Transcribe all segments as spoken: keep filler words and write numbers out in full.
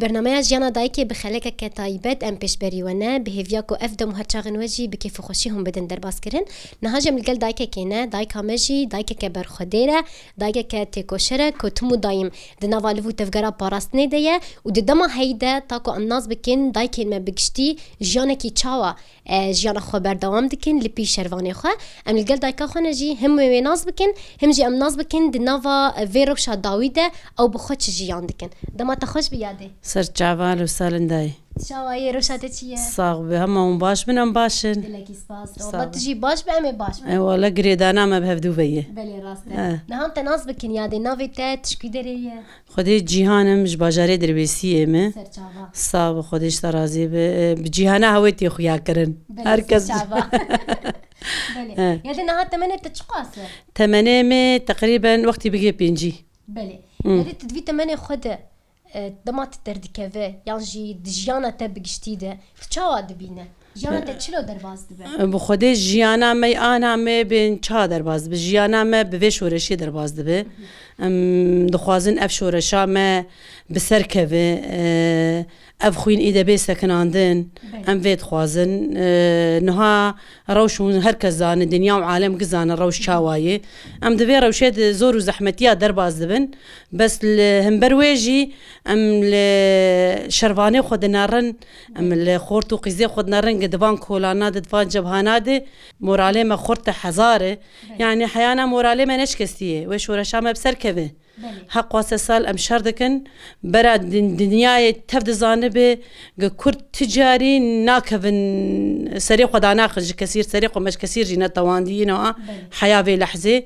Bernameya Jiyana Dayikê bi xelekeke taybet em pêşberî we ne, bi hêviya ku ev dem û her çaxên we jî bi kêf û xweşî hûn bidin derbas kirin. Niha jî em li gel dayikekê ne, dayika me jî dayikeke berxwedêr e, dayikeke têkoşer e ku tim û dayîm di nava liv û tevgera parastinê de ye û di dema heyî de ta ku em nas bikin dayikên me bi giştî jiyanekî çawa e, jiyana xwe berdewam dikin li pî şervanê xwe. Em li gel dayika xwe ne jî him wê wê nas bikin, him jî em nas bikin di nava, e, vê rewşa dawî de ew bi xwe çi jiyan dikin. Dema te xweş bi yadê. Ser çavan û salindayê. Çawa yê, rewşa te çi ye? Sax be, hema hûn baş bin, em baş in. Dilekî spas. Sağ Walla ol. Tu jî baş be, em ê baş bin. E, wala girêdana me bi hevdû ve ye. Belê, rast e. E. Niha em te nas bikin yadê, navê te tişkî derê ye? Xwedê Cîhan im, ji bajarê Dirbêsiyê me. Serçava. Sağ be, Xwedê ji te razî be. E, bi Cîhana hawêtê xuya kirin. Belê, Her kes serçava. Belê. He. Yadê niha temenê te çiqas e? Temenê me teqrîben wextî bigê pêncî. Belê. Hmm. Yadê tu di vî temenê xwe de, e, dema tu derdikeve, yan jî di jiyana te bi giştî de, tu çawa dibîne? Jiyana te çilo derbas dibe? Bi Xwedê jiyana me, ana me bên çawa derbas dibe? Jiyana me bi vê şoreşê derbas dibe. Em dixwazin ev şoreşa me bi ser keve, e, ev xwîn îde bê sekinandin. Belê. Em vê dixwazin. E, niha rewş hûn her kes zane, dinya û alem gizane rewş çawa ye. Em di vê rewşê de zor û zehmetiya derbas dibin. Bes li hember wê jî em li şervanê xwe dinerin, em li xort û qîzê xwe dinerin, gi di van kolana de, di van cebhana de moralê me xurt e, hezar e. Belê. Yani heyana moralê me neşkestî ye. Wê şoreşa me bi ser keve. Belê. Heq wase sal em şer dikin. Bera din-, dinyayê tev dizanibe, gi Kurd ti carî nakevin serê xwe danaxin ji kesîr, serê xwe me ji kesîr jî netewandî yî niha Belê. heya vê lehzê.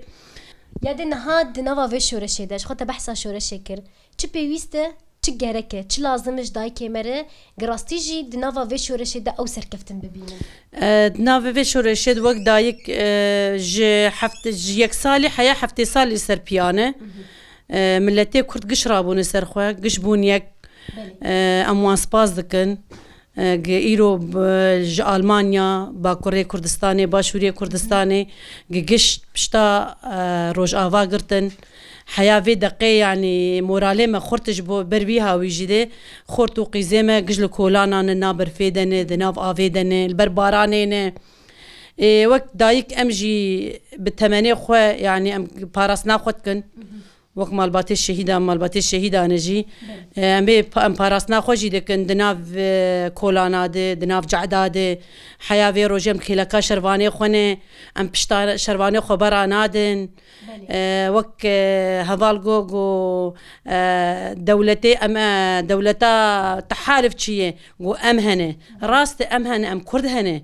Ya de niha di nava vê şoreşê de, ji xwe te behsa şoreşê kir. Çi pêwîst e, çi gerek e, çi lazim e ji dayikê me re, gi rastî jî di nava vê şoreşê de ew serkeftin bibînin? E, di navê vê şoreşê de wek dayik, e, ji heft-, ji yek salî heya heftê salî ser piyan e. Mhm. E, miletê Kurd giş rabûne ser xwe, giş bûn yek. Belê. E, em wan spas dikin. E, gi îro b-, ji Almanya, Bakurê Kurdistanê, Başûrê Kurdistanê, gi giş pişta, e, Rojava girtin. Heya vê deqê, yanî moralê me xurt ji bo ber vî hawî jî de xort û qîzê me giş li kolana ne, na berfê de ne, di nav avê de ne, li ber baranê ne. Ê, wek dayik em jî bi temenê xwe, yanî em parastina xwe dikin. Wek malbatê şehîdan, malbatê şehîdan e jî. Belê. E, em ê pa-, em parastina xwe jî dikin di nav, e, kolana de, di nav cehda de. Heya vê rojê em kêleka şervanê xwe ne, em pişta şervanê xwe bera nadin. Belê. E, wek, e, heval got, got, e, dewletê em, e, dewleta tehalif çi ye? Got em hene. Rast e, em hene, em Kurd hene.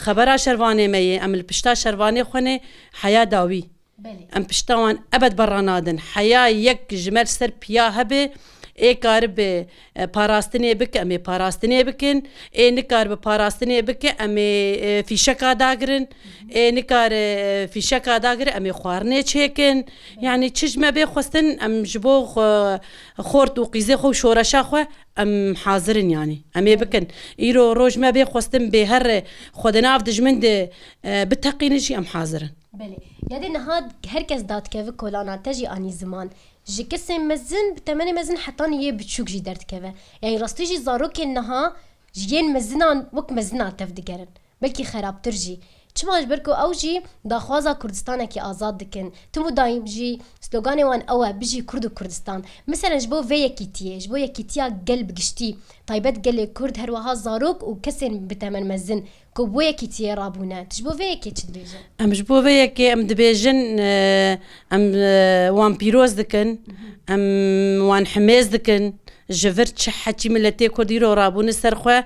Xebera şervanê me ye, em li pişta şervanê xwe ne, heya dawî. Belê. Em pişta wan ebed berra nadin. Heya yek ji me li ser piya hebe, ê karibe, e, parastinê bike, em ê parastinê bikin. Ê nikaribe parastinê bike, em ê, e, fîşeka dagirin. Ê nikare, e, fîşeka dagire, em ê xwarinê çêkin. Belê. Yanî çi ji me bê xwestin, em ji bo xwe, xort û qîzê xwe û şoreşa xwe em hazir in yanî. Em ê Belê. bikin. Îro roj me bê xwestin bê here xwe di nav dijmin de, e, biteqînin jî em hazir in. Belê. Ya de niha her kes dadikeve kolana te jî anî ziman. Ji kesên mezin, bi temenê mezin hetanî yê biçûk jî derdikeve. Yanî rastî jî zarokên niha ji yên mezinan wek mezinan tev digerin. Belkî xerabtir jî. Çima? Ji ber ku ew jî daxwaza Kurdistanekî azad dikin. Tim û daîm jî sloganê wan ew e, bijî Kurd û Kurdistan. Meselen ji bo vê yekîtiyê, ji bo yekîtiya gel bi giştî, taybet gelê Kurd, her wiha zarok û kesên bi temen mezin, ku bo yekîtiyê rabûne. Tu ji bo vê yekê çi dibêjin? Em ji bo vê yekê em dibêjin, e, em, e, wan pîroz dikin, Mhm. em wan himêz dikin. Ji vir çi heçî miletê Kurd îro rabûne ser xwe,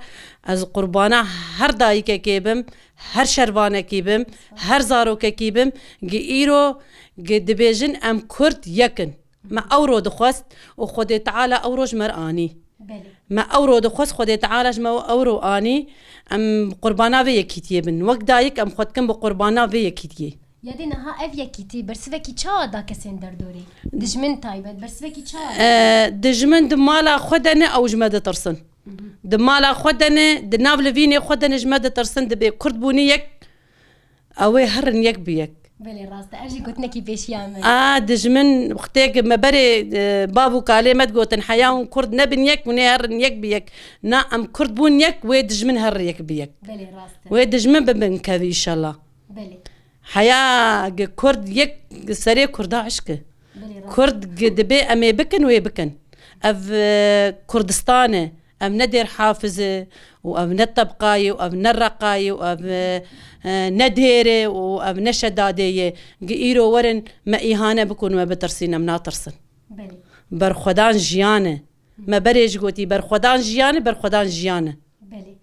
ez qurbana her dayikekê bim, her şervanekî bim, her zarokekî bim, gi îro, gi dibêjin em Kurd yek in. Me ewro dixwest û Xwedê Teala ewro ji me re anî. Belê. Me ewro dixwest, Xwedê Teala ji me ewro anî. Em qurbana vê yekîtiyê bin. Wek dayik em xwe dikin bi qurbana vê yekîtiyê. Ya dê niha ev yekîtî bersivekî çawa da kesên derdorê? Dijmin taybet, bersivekî çawa da? E, dijmin di mala xwe de ne, ew ji me ditirsin. Mhm. Di mala xwe de ne, di nav livînê xwe de ne, ji me ditirsin, dibê Kurd bûnî yek, ew ê herin yek bi yek. Belê, rast e. Ev jî gotinekî pêşiya me. A, dijmin, wextê me berê, e, bav û kalê me digotin, heya hûn Kurd nebin yek, hûn ê herin yek bi yek. Na, em Kurd bûn yek, wê dijmin her yek bi yek. Belê, rast e. Wê dijmin bibin kevî, înşallah. Belê. Heya gi Kurd yek, gi serê Kurda hişk e. Belê, rast. Kurd gi dibê em ê bikin, wê bikin. Ev, e, Kurdistan e. Ev ne Dêr Hafiz e û ev ne Tebqa ye û ev ne Reqa ye û ev, e, e, ne Dêr e û ev ne Şedadê ye. Gi îro werin me îhane bikun, me bitirsîn, em natirsin. Belê. Berxwedan jiyan e. Me berê jî gotî, berxwedan jiyan e, berxwedan jiyan e. Belê.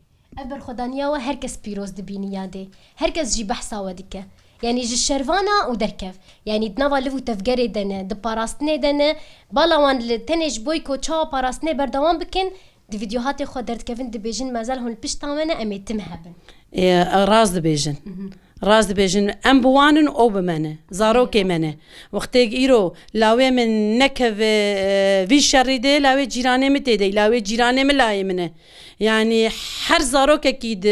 Ev berxwedaniya we her kes pîroz dibînî yadê. Her kes jî behsa we dike. Yanî ji şervana û derkev. Yanî di nava liv û tevgerê de ne, di parastinê de ne. Bala wan li tenê ji bo ku çawa parastinê berdewam bikin, di vîdyohatê xwe derdikevin dibêjin, mezel hûn li pişta me ne, em ê tim hebin. Ê, rast dibêjin. Mhm. Rast dibêjin. Em bi wan in, ew bi me ne. Zarokê me ne. Wextê îro lawê min nekeve, e, vî şerî de, lawê cîranê min tê de, lawê cîranê min layê min e. Yanî her zarokekî di,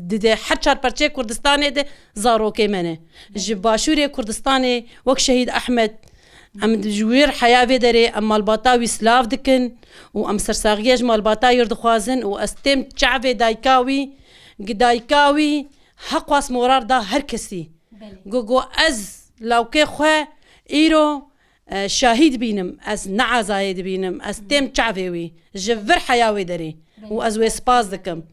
di, di her çar perçeyê Kurdistanê de zarokê me ne. Ji Başûrê Kurdistanê wek Şehîd Ehmed, em ji wir heya vê derê em malbata wî silav dikin û em sersaxiya ji malbata wî dixwazin û ez têm çavê dayika wî, gi dayika wî heqwas moral da her kesî. Belê. Got, got, ez lawkê xwe îro, e, şahî dibînim, ez ne azayê dibînim, ez têm çavê wî, ji vir heya wê derê. Belê. Û ez wê spas dikim.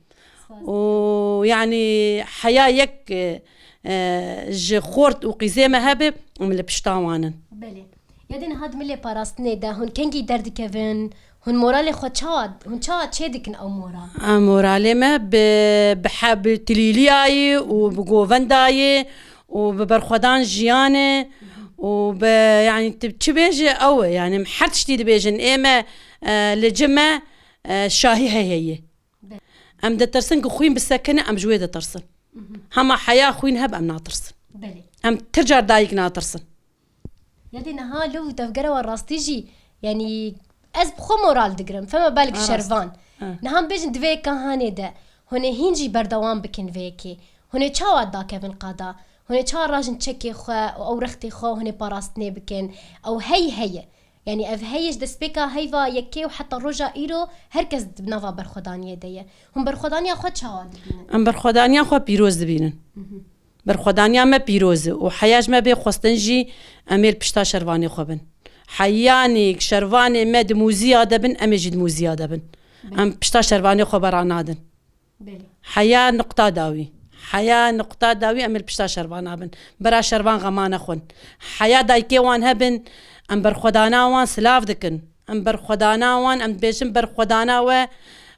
Spas. Û yanî heya yek, e, e, ji xort û qîzê me hebe, em li pişta wan in. Belê. Ya dê niha di milê parastinê de hûn kengî derdikevin, hûn moralê xwe çawa, hûn çawa çê dikin ew moral? A, moralê me bi, bi he-, bi tilîliyayê û bi govendayê û bi berxwedan jiyanê û bi, yanî, tu çi bêje ew e, yanî, em her tiştî dibêjin, ê me, e, li cim e, e, şahî heye yê. Be- Em ditirsin ku xwîn bisekine, em ji wê ditirsin. Mhm. Hema heya xwîn hebe, em natirsin. Belê. Em ti car dayik natirsin. Ya dê niha li û tevgera we rastî jî, yanî ez bi xwe moral digirim. Fema belk şervan. Ha. Niha em bêjin di vê yeka hanê de, hûn ê hîn jî berdewam bikin vê yekê. Hûn ê çawa dakevin qada? Hûn ê çawa rajin çekê xwe û ew rextê xwe hûn ê parastinê bikin? Ew hey heye. Yanî ev heye ji destpêka heyva yekê û heta roja îro her kes di nava berxwedaniyê de ye. Hûn berxwedaniya xwe çawa dibînin? Em berxwedaniya xwe pîroz dibînin. Mhm. Berxwedaniya me pîroz e û heya ji me bê xwestin jî em ê li pişta şervanê xwe bin. Heyanî şervanê me di mûziya de bin, em ê jî di mûziya de bin. Belê. Em pişta şervanê xwe bera nadin. Belê. Heya nuqta dawî. Heya nuqta dawî em ê li pişta şervana bin. Bera şervan xema nexwin. Heya dayikê wan hebin, em berxwedana wan silav dikin. Em berxwedana wan, em dibêjin berxwedana we,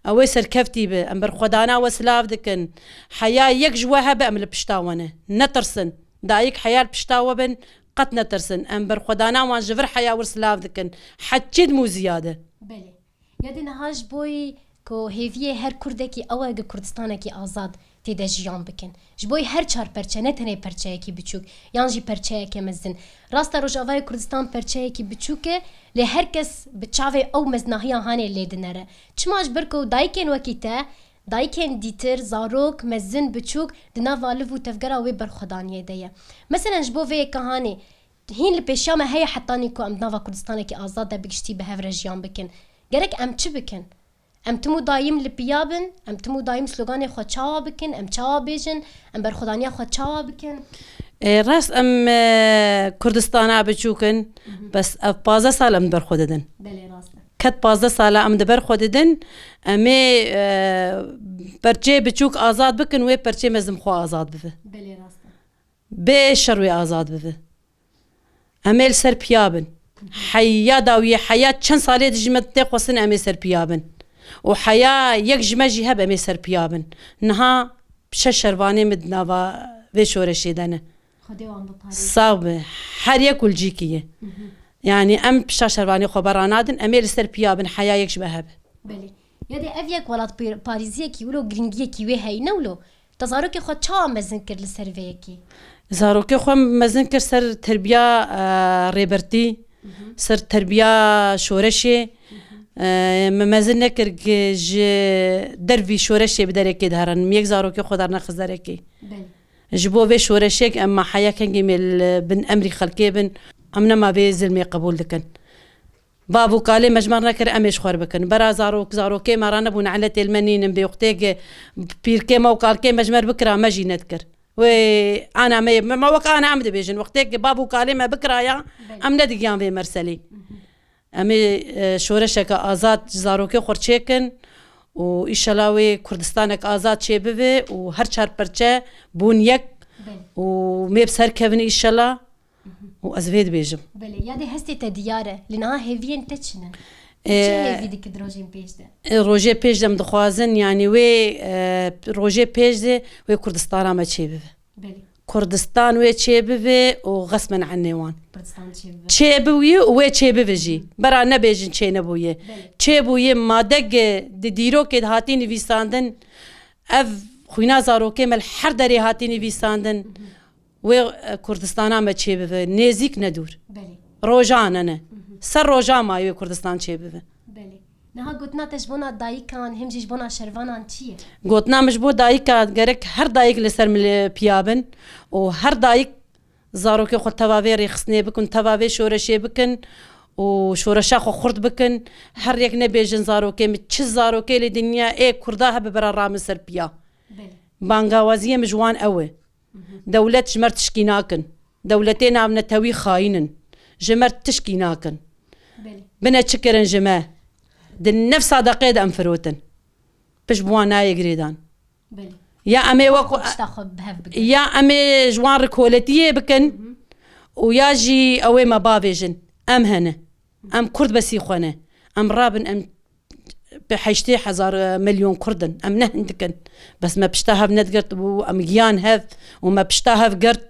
ew ê serkeftî be. Em berxwedana we silav dikin. Heya yek ji we hebe, em li pişta we ne. Netirsin. Dayik heya li pişta we bin, qet netirsin. Em berxwedana wan ji vir heya wir silav dikin. Heçî di mûziya de. Belê. Ya dê niha ji bo ku hêviyê her Kurdekî ew e ku Kurdistanekî azad tê de jiyan bikin. Ji bo her çar perçe, ne tenê perçeyekî biçûk, yan jî perçeyeke mezin. Rast e, Rojavayê Kurdistan perçeyekî biçûk e, lê her kes bi çavê ew mezinahiya hanê lê dinere. Çima? Ji ber ku dayikên wekî te, dayikên dîtir, zarok, mezin, biçûk, di nava liv û tevgera wê berxwedaniyê de ye. Meselen, ji bo vê yeka hanê, hîn li pêşiya me heye hetanî ku em di nava Kurdistanekî azad de bi giştî bi hev re jiyan bikin. Gerek em çi bikin? Em tim û dayîm li piya bin, em tim û dayîm sloganê xwe çawa bikin, em çawa bêjin, em berxwedaniya xwe çawa bikin? E, rast em, e, Kurdistana biçûk in, mhm, bes ev pazdeh sal em di ber xwe didin. Belê, rast e. Ket pazdeh sala em di ber xwe didin, em ê, e, perçeyê biçûk azad bikin, wê perçê mezin xwe azad bibe. Belê, rast e. Bê şer wê azad bibe. Em ê li ser piya bin. Heya dawiyê, heya çend salê dijî me tê xwestin em ê ser piya bin. Û heya yek ji me jî heb em ê ser piya bin. Niha şeş şervanê min di nava vê şoreşê de ne. Xwedê wan biparêze. Sax be. Her yek kulcîkî ye. Mhm. Yanî em pişta şervanê xwe bera nadin, em ê li ser piya bin, heya yek ji me hebe. Belê. Ya dê ev yek welatparêziyekî wilo giringiyekî wê heyî ne wilo? Te zarokê xwe çawa mezin kir li ser vê yekê? Zarokê xwe mezin kir ser terbiya, e, Rêbertî, mhm, ser terbiya şoreşê. Mhm. E, me mezin nekir ki ji dervî şoreşê bi derekê diherin. Min yek zarokê xwe dernexist derekê. Belê. Ji bo vê şoreşê em ma heya kengî mê li bin emrî xelkê bin, em nema vê zilmê qebûl dikin. Bav û kalê me ji me re nekir, em ê ji xwe re bikin. Bera zarok, zarokê me re nebûn, eletê li me nînin, bê wextê ki pîrkê me û kalkê me ji me re bikira, me jî nedikir. Wê ana me ye, me, me wek ana em dibêjin. Wextê ki bav û kalê me bikiraya, Belê. Em nedigiyan vê merselê. Em ê, e, şoreşeke azad ji zarokê xwe re çêkin û îşela wê Kurdistanek azad çêbibe û her çar perçe bûn yek Belê. Û mê bi ser kevin îşela û ez vê dibêjim. Belê, ya dê hestê te diyar e. Li niha hêviyên te çi ne? Tu çi Ee, hêvî dikî di rojên pêş de? E, rojê pêş de em dixwazin, yanî wê, e, rojê pêş de wê Kurdistana me çêbibe. Belê. Kurdistan wê çêbibe û xesmen enê wan. Kurdistan çêbibe. Çêbûye û wê çêbibe jî. Bera nebêjin çênebûye. Belê. Çêbûye, madege di dîrokê de hatî nivîsandin, ev xwîna zarokê me li her derê hatî nivîsandin. Wê, e, Kurdistana me çêbibe. Nêzîk ne dûr. Belê. Rojan e ne. Ser roja mayê wê Kurdistan çêbibe. Belê. Niha gotina te ji bona dayikan, him jî ji bona şervanan çi ye? Gotina min ji bo dayika, gerek her dayik li ser milê piya bin û her dayik zarokê xwe teva vê rêxistinê bikin, teva vê şoreşê bikin û şoreşa xwe xurt bikin. Her yek nebêjin zarokê min, çi zarokê li dinya ê Kurda hebe bera ramin ser piya. Belê. Bangawaziyê min ji wan ew e. Dewlet ji me re tişkî nakin. Dewletê navnetewî xayîn in. Ji me re tişkî nakin. Belê. Bine çi kirin ji me? Di nefsa deqê de em firotin. Pişt bi wan nayê girêdan. Belê. Ya em ê wek Xwe tişta xwe bi hev bigrin. Ya em ê ji wan rikoletiyê bikin û ya jî ew ê me bavêjin. Em hene. Em Kurd besî xwe ne. Em rabin, em bi heştê hezar milyon Kurd in. Em ne hindik in. Bes me pişta hev nedigirt û em giyan hev û me pişta hev girt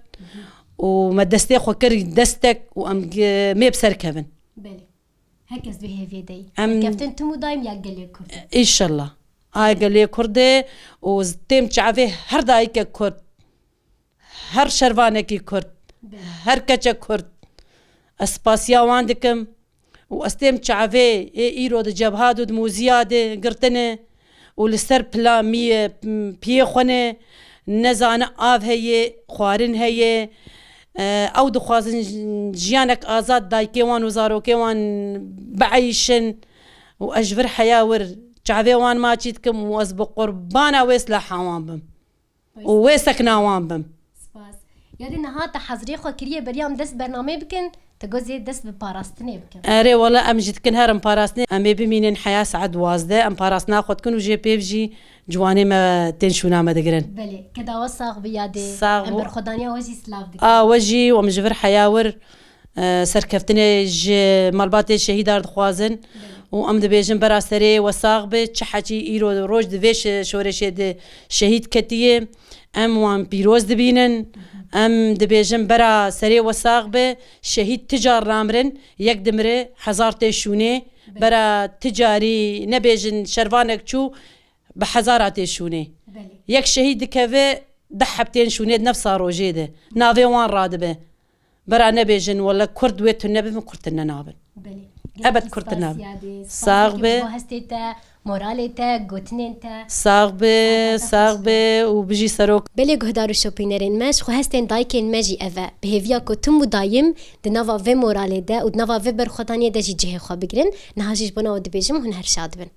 û me destê xwe kir destek û em gi-, mê bi ser kevin. Belê. Her kes vê hêviyê de yî. Em Keftin tim û daîm ya gelê Kurd. Înşallah. A gelê Kurdê û z-, têm çavê her dayikek Kurd. Her şervanekî Kurd, Belê. Her keçek Kurd, ez spasiya wan dikim û ez têm çavê ê îro di cebha de, di mûziya de girtine û li ser pila mî-, piyê xwe ne, nezane av heye, xwarin heye. E, ew dixwazin j-, jiyanek azad dayikê wan û zarokê wan bieyşin û ez ji vir heya wir çavê wan maçî dikim û ez bi qurbana wê silaha wan bim. û wê sekna wan bim. Spas. Yadê niha te hezirê xwe kiriye beriya em dest bernameyê bikin, te got zê dest bi parastinê bikin. Erê wele em jî dikin herin parastinê. Em ê bimînin heya saet duwazdeh. Em parastina xwe dikin û jê pêv jî ciwanê me tên şûna me digirin. Belê. Keda we sax bi yadê. Sax Em bû. Berxwedaniya we jî silav dikin. A we jî û em ji vir heya wir e, serkeftinê ji malbatê şehîdar dixwazin û em dibêjin bera serê we sax be, çi heçî îro roj di vê şe-, şoreşê de şehîd ketiye, em wan pîroz dibînin. Em dibêjin bera serê we sax be, şehîd ti car namirin, yek dimire, hezar tê şûnê, bera ti carî nebêjin şervanek çû, bi hezara tê şûnê. Belê. Yek şehîd dikeve, deh heb tên şûnê di nefsa rojê de. Navê wan radibe. Bera nebêjin, wele Kurd wê tune bibin, Kurd tune nabin. Belê. Ebed Kurd tune nabin. Sax be. Ji bo hestê te, moralê te, gotinên te. Sax be, sax be û bijî serok. Belê guhdar û şopînerên me, ji xwe hestên dayikên me jî ev e. Bi hêviya ku tim û dayim di nava vê moralê de û di nava vê berxwedaniyê de jî cihê xwe bigirin. Niha jî ji bona we dibêjim, hûn her şad bin.